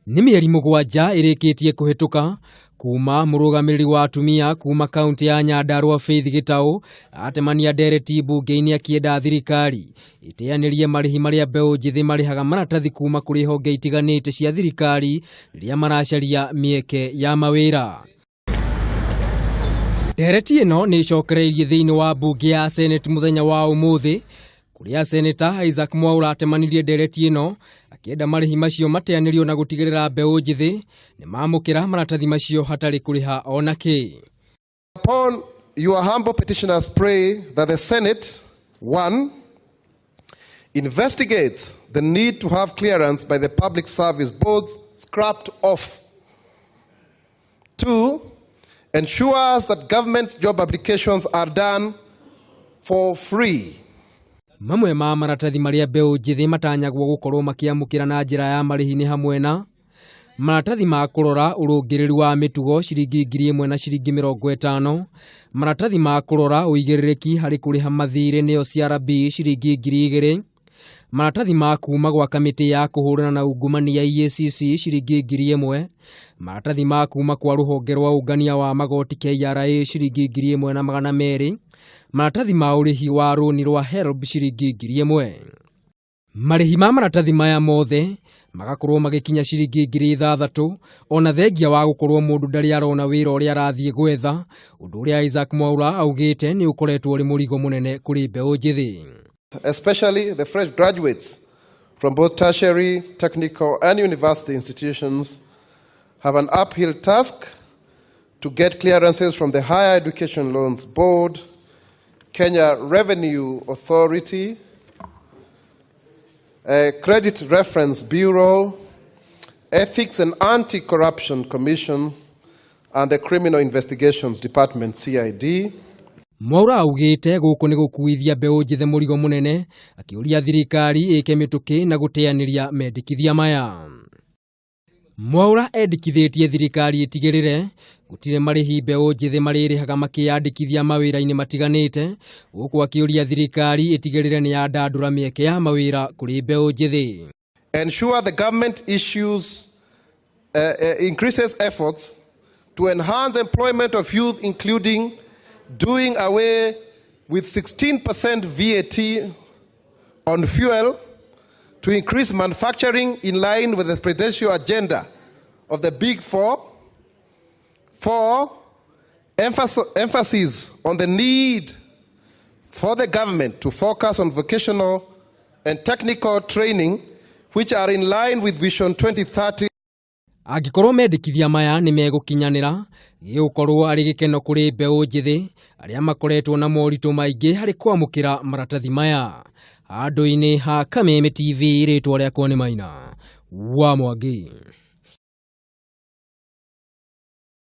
Nĩ mĩeri 7 ĩrĩkĩtie kũhĩtũka kuma mũrũgamĩrĩri wa atumia kuma kaunti ya Nyandarua Faith Gĩtaũ atemania ndereti mbunge-inĩ akĩenda thirikari ĩteanĩrie marĩhi marĩa mbeũ njĩthĩ marĩhaga maratathi kuma kũrĩ honge itiganĩte cia thirikari rĩrĩa maracaria mĩeke ya mawĩra. Ndereti ĩno nĩ ĩcokereirie thĩinĩ wa mbunge ya Senate mũthenya wa ũmũthĩ kũrĩa Seneta Isaac Mwaura atemanirie ndereti ĩno akĩenda marĩhi macio mateanĩrio na gũtigĩrĩra mbeũ njĩthĩ nĩ mamũkĩra maratathi macio hatarĩ kũrĩha ona kĩ. Upon your humble petitioners pray that the Senate, 1, investigates the need to have clearance by the public service boards scrapped off. 2, ensures that government job applications are done for free. Mamwe ma maratathi marĩa mbeũ njĩthĩ matanyagwo gũkorwo makĩamũkĩra na njĩra ya marĩhi nĩ hamwe na maratathi ma kũrora ũrũngĩrĩru wa mĩtugo ciringi 1000 na ciringi 50, maratathi ma kũrora ũigĩrĩrĩki harĩ kũrĩha mathirĩ nĩyo CRB ciringi 2000, maratathi ma kuma gwa kamĩtĩ ya kũhũrana na ungumania EACC ciringi 1000, maratathi ma kuma kwa rũhonge rwa ũngania wa magoti KRA ciringi 1200, maratathi ma ũrĩhi wa rũni rwa HELB ciringi 1000. Marĩhi ma maratathi maya mothe magakorwo magĩkinya ciringi 6000, ona thengia wa gũkorwo mũndũ ndarĩ arona wĩra ũrĩa arathiĩ gwetha, ũndũ ũrĩa Isaac Mwaura augĩte nĩ ũkoretwo ũrĩ mũrigo mũnene kũrĩ mbeũ njĩthĩ. Especially the fresh graduates from both tertiary, technical, and university institutions have an uphill task to get clearances from the Higher Education Loans Board, Kenya Revenue Authority, Credit Reference Bureau, Ethics and Anti-Corruption Commission, and the Criminal Investigations Department, CID. Mwaura augĩte gũkũ nĩ gũkuithia mbeũ njĩthĩ mũrigo mũnene, akĩũria thirikari ĩke mĩtũkĩ na gũteanĩria mendekithia maya. Mwaura endekithĩtie thirikari ĩtigĩrĩre gũtirĩ marĩhi mbeũ njĩthĩ marĩrĩhaga makĩyandĩkithia mawĩra-inĩ matiganĩte, gũkũ akĩũria thirikari ĩtigĩrĩre nĩ yandandũra mĩeke ya mawĩra kũrĩ mbeũ njĩthĩ. Ensure the government issues increases efforts to enhance employment of youth, including doing away with 16% VAT on fuel to increase manufacturing in line with the presidential agenda of the Big Four. 4, emphasis on the need for the government to focus on vocational and technical training, which are in line with Vision 2030. Angĩkorwo mendekithia maya nĩ megũkinyanĩra, gĩgũkorwo arĩ gĩkeno kũrĩ mbeũ njĩthĩ arĩa makoretwo na moritũ maingĩ harĩ kwamũkĩra maratathi maya. Handũ-inĩ ha Kameme TV, rĩtwa rĩakwa nĩ Maina wa Mwangi.